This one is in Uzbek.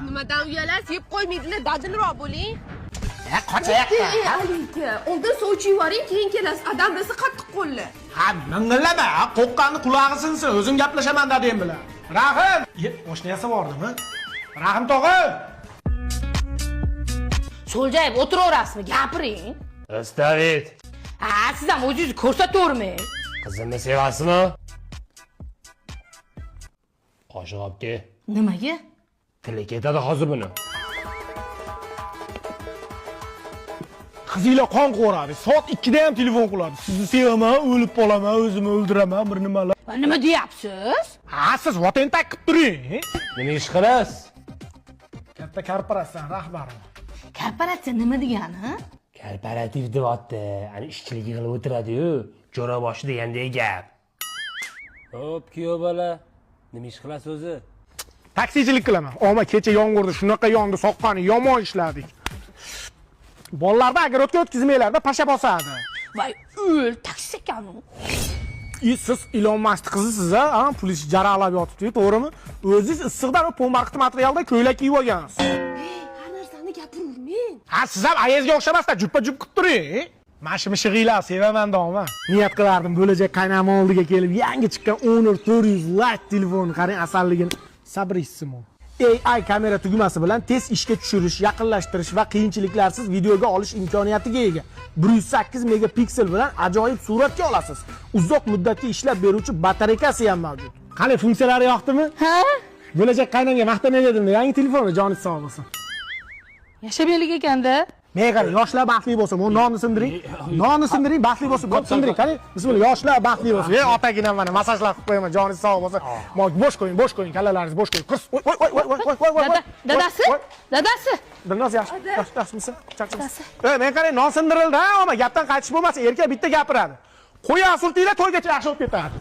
Nimadan uyalasiz? Yeb qo'ymaydilar, dadilroq bo'ling. Ha, qochayapti. Ey, Ali aka, oldin sovchi yuboring, keyin kelasiz. Adam rosa qattiq qo'lli. Ha, ming'illama, qo'qqanni qulog'i sinsin, o'zim gaplashaman dadam bilan. Rahim, ye, oshna yasab yubordimi? Rahim tog'a. So'ljayib o'tiraverasizmi? Gapiring. Istavit. Ha, siz ham o'zingizni ko'rsatavermang. Qizimni sevasizmi? Qoshiq olib kel. Nimaga? Tili ketadi hozir buni. Qizinglar qon qo'radi. Soat 2 da ham telefon qiladi. Sizni sevaman, o'lib qolaman, o'zimni o'ldiraman, bir nimalar. Va nima deyapsiz? Ha, siz vatentak qilib turing. Nima ish qilasiz? Katta korporatsiya rahbari. Korporatsiya nima degani? Korporativ deyapti. Ani ishchilik yig'ilib o'tiradi-yu, jo'raboshi degandek gap. Hop, kuyov bola. Nima ish qilasiz o'zi? Taksichilik qilaman. Omma kecha yomg'irda shunaqa yondi, soqqani yomon ishladik. Bolalarda огородga o'tkazmanglarda pasha bosadi. Voy, o'l, taksi ekan u. I siz Ilon Musk qizisiz a, ha, pulingiz jaraqlab yotibdi, to'g'rimi? O'zingiz issiqdan u pombarqit materialda ko'ylak kiyib olgansiz. Har narsani gapiravermang. Ha, siz ham ayazga o'xshamasdan juppa-jup qilib turing. Mana shu mishig'inglar sevaman doma. Niyat qilardim bo'lajak qaynam oldiga kelib yangi chiqqan Honor 400 Lite telefonni qarang asalligini. Sabrissimo. AI kamera tugmasi bilan tez ishga tushirish, yaqinlashtirish va qiyinchiliklarsiz videoga olish imkoniyatiga ega. 108 megapiksel bilan ajoyib suratga olasiz. Uzoq muddatga ishlab beruvchi batareykasi ham mavjud. Qani funksiyalari yoqdimi? Ha? Bo'lajak qaynamga maqtanay dedim, yangi telefonni joni sog' bo'lsin. Yashabelik ekanda. Men qarang, yoshlar baxtli bo'lsin. Bu nonni sindiring. Nonni sindiring, baxtli bo'lsin. Bo'p sindiring. Qani, bismillah, yoshlar baxtli bo'lsin. Ey, otaginam mana massajlar qilib qo'yaman, joni sog' bo'lsin. Bo'sh qo'ying, bo'sh qo'ying, kallalaringizni bo'sh qo'ying. Qiz, voy voy voy voy voy voy voy. Dada, dadasi? Dadasi? Dilnoz yaxshi, yaxshi, yaxshimisan? Charchamsan. Ey, men qarang, non sindirildi, ha, ammo gapdan qaytish bo'lmasin. Erkak bitta gapiradi. Qo'ya surtinglar, to'ygacha yaxshi bo'lib ketadi.